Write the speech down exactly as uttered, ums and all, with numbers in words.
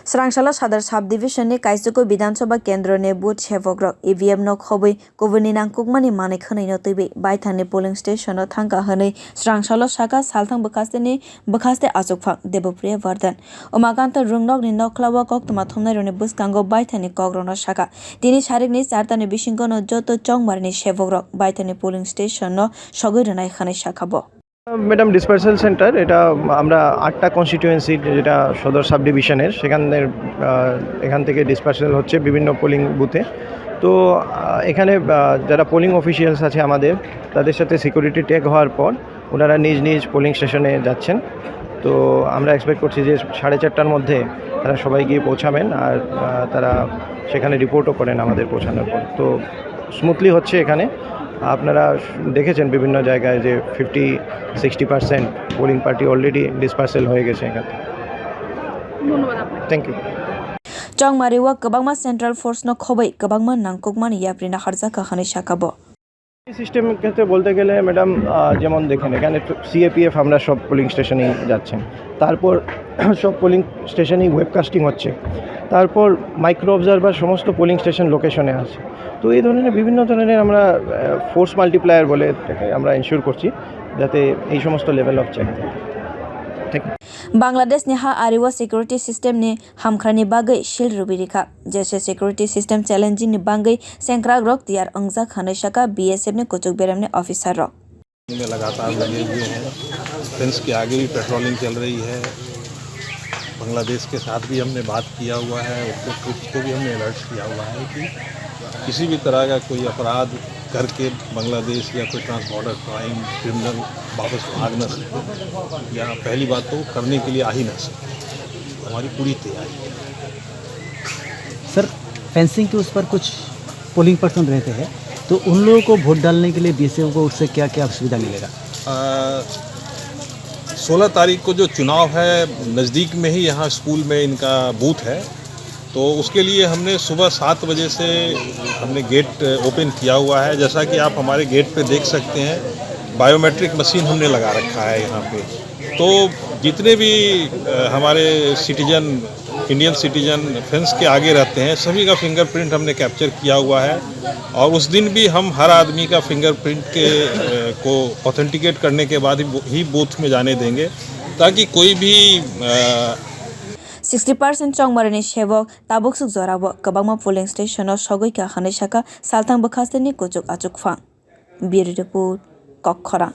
Srangsalo Sadar Sub-Division ni Kaisuku Bidhan Sabha Kendro ni booth sevokrok E V M no khobwi kubuni nangkukmani manwi khwnaino twiwi baithangni polling station o thangkha hwnwi Srangsalo sakha salthang bwkhasteni bwkhaste achukphang Debopriya Vardhan. Umakanta Rungnokni nokhla o koktwma thumnairokni bwskango baithangni kokrokno sakha. Tini sarikni chartani bisingono joto chongmarini sevokrok baithangni polling station no sogwi rwnai hwnwi sakha bo. Madam, dispersal centre, এটা আমরা আটটা কনস্টিটিউয়েন্সির, যেটা সদর সাব ডিভিশনের, সেখানের, আহ, এখান থেকে ডিসপার্সাল হচ্ছে বিভিন্ন পোলিং বুথে। তো, আহ, এখানে, আহ, যারা পোলিং অফিসিয়ালস আছে আমাদের, তাদের সাথে সিকিউরিটি চেক হওয়ার পর ওনারা নিজ নিজ পোলিং স্টেশনে যাচ্ছেন। তো আমরা এক্সপেক্ট করছি যে সাড়ে চারটার মধ্যে তারা সবাই গিয়ে পৌঁছাবেন, আর, আহ, তারা সেখানে রিপোর্টও করেন আমাদের পৌঁছানোর পর। তো স্মুথলি হচ্ছে এখানে। আপনারা দেখেছেন বিভিন্ন জায়গায় যে fifty sixty percent polling party already dispersal হয়ে গেছে এখান থেকে। ধন্যবাদ আপনাকে। Thank you. Chongmari o kwbangma central force no khobwi kwbangma nangkukmani yapri naharjakha hwnwi sakha bo. System ক্ষেত্রে বলতে গেলে ম্যাডাম, আহ, যেমন দেখেন, এখানে তো সিএপিএফ আমরা সব পোলিং স্টেশনেই যাচ্ছেন, তারপর সব পোলিং স্টেশনেই ওয়েবকাস্টিং হচ্ছে, তারপর মাইক্রো অবজারভার সমস্ত পোলিং স্টেশন লোকেশনে আছে। তো এই ধরনের বিভিন্ন ধরনের আমরা, আহ, ফোর্স মাল্টিপ্লায়ার বলে এটাকে আমরা এনশিওর করছি, যাতে এই সমস্ত লেভেল অফ চেক থাকে। Thank you. Bangladesh ni ha ari o security system ni hamkhrani bagwi sil rwwi rikha. Jese security system challenging ni bagwi sengkrakrok tiyar wngjak hwnwi sakha B S F ni kuchuk beremni officer rok. में लगातार लगे हुए हैं। फेंस के आगे भी पेट्रोलिंग चल रही है। बांग्लादेश के साथ भी हमने बात किया हुआ है, उसको, ट्रुप्स को भी हमने अलर्ट किया हुआ है कि किसी भी तरह का कोई अपराध करके बांग्लादेश या कोई ट्रांस बॉर्डर क्राइम, क्रिमिनल वापस भाग ना सके, या पहली बात तो करने के लिए आ ही ना सके। हमारी पूरी तैयारी है। सर, फेंसिंग के उस पर कुछ पोलिंग पर्सन रहते हैं, तो उन लोगों को वोट डालने के लिए बीएसएफ को उससे क्या क्या सुविधा मिलेगा? आ, सोलह तारीख को जो चुनाव है, नज़दीक में ही यहाँ स्कूल में इनका बूथ है, तो उसके लिए हमने सुबह सात बजे से हमने गेट ओपन किया हुआ है। जैसा कि आप हमारे गेट पे देख सकते हैं, बायोमेट्रिक मशीन हमने लगा रखा है यहाँ पे। तो जितने भी, अ, हमारे सिटीजन, इंडियन सिटीजन फेंस के आगे रहते हैं, सभी का फिंगरप्रिंट हमने कैप्चर किया हुआ है। और उस दिन भी हम हर आदमी का फिंगरप्रिंट के, अ, को ऑथेंटिकेट करने के बाद ही बू-, ही बूथ में जाने देंगे, ताकि कोई भी, अ, Sixty percent Chongmari ni sevok tabuksuk jorao kwbangma polling station o sogwi kha hwnwi sakha salthang bwkhasteni kuchuk achukphang. Bureau Report, Kokkhorang.